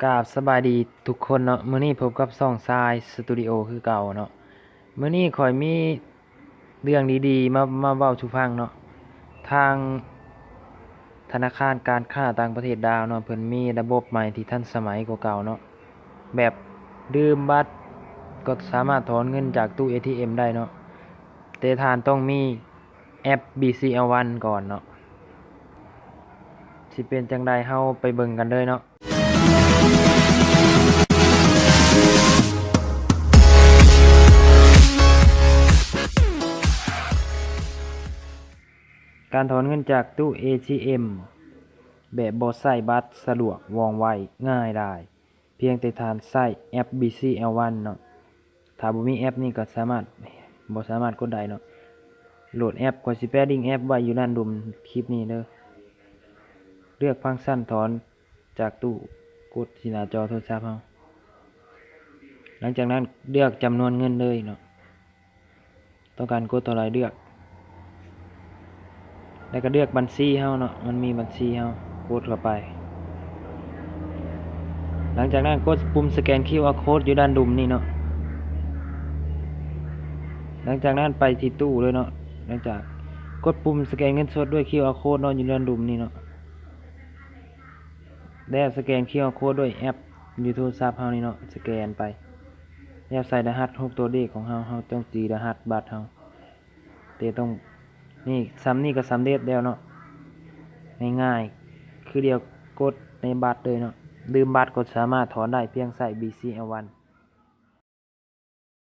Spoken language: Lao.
ກາບສະບາຍດີທຸກຄົນເນາະ, ມື້ນີ້ພົບກັບຊ່ອງຊາຍສະຕູດິໂອຄືເກົ່າເນາະ. ມື້ນີ້ຂ້ອຍມີເລື່ອງດີໆ ມາ ມາເວົ້າສູ່ຟັງເນາະ. ທາງທະນາຄານການຄ້າຕ່າງປະເທດລາວເນາະ ເພິ່ນມີລະບົບໃໝ່ທີ່ທັນສະໄໝກວ່າເກົ່າເນາະ, ແບບລືມບັດກໍສາມາດຖອນເງິນຈາກຕູ້ເອທີເອັມໄດ້ເນາະ, ແຕ່ທ່ານຕ້ອງມີແອັບບີຊີແອລວັນກ່ອນເນາະ. ຊິເປັນຈັ່ງໃດ ເຮົາໄປເບິ່ງກັນເລີຍເນາະ. ການຖອນເງິນຈາກຕູ້ເອທີເອັມແບບບໍ່ໃຊ້ບັດ ສະດວກ, ວ່ອງໄວ, ງ່າຍດາຍ, ພຽງແຕ່ທ່ານໃຊ້ແອັບບີຊີແອລວັນເນາະ. ຖ້າບໍ່ມີແອັບນີ້ກໍສາມາດ ບໍ່ສາມາດກົດໄດ້ເນາະ. ໂຫຼດແອັບ, ຂ້ອຍຊິແປະລິ້ງແອັບໄວ້ຢູ່ດ້ານລຸ່ມຄລິບນີ້ເດີ. ເລືອກຟັງຊັນຖອນຈາກຕູ້, ກົດທີ່ໜ້າຈໍໂທລະສັບເຮົາ. ຫຼັງຈາກນັ້ນເລືອກຈຳນວນເງິນເລີຍເນາະ, ຕ້ອງການກົດເທົ່າໃດເລືອກ. ແລ້ວກໍເລືອກບັນຊີເຮົາເນາະ, ມັນມີບັນຊີເຮົາ, ກົດເຂົ້າໄປ. ຫຼັງຈາກນັ້ນກົດປຸ່ມສະແກນຄິວອາໂຄດຢູ່ດ້ານລຸ່ມນີ້ເນາະ. ຫຼັງຈາກນັ້ນໄປທີ່ຕູ້ເລີຍເນາະ. ຫຼັງຈາກກົດປຸ່ມສະແກນເງິນສົດດ້ວຍຄິວອາໂຄດເນາະ, ຢູ່ດ້ານລຸ່ມນີ້ເນາະ. ແລ້ວສະແກນຄິວອາໂຄດດ້ວຍແອັບຢູ່ໂທລະສັບເຮົານີ້ເນາະ, ສະແກນໄປ. ແລ້ວໃສ່ລະຫັດຫົກຕົວເລກຂອງເຮົາ, ເຮົາຕ້ອງຕີລະຫັດບັດເຮົາ. ແຕ່ຕ້ອງ ນີ້ ສ່ຳນີ້ກໍສຳເລັດແລ້ວເນາະ, ງ່າຍໆ ຄືດຽວກົດໃນບັດເລີຍເນາະ. ລືມບັດກໍສາມາດຖອນໄດ້ ພຽງໃຊ້ບີຊີແອລວັນ.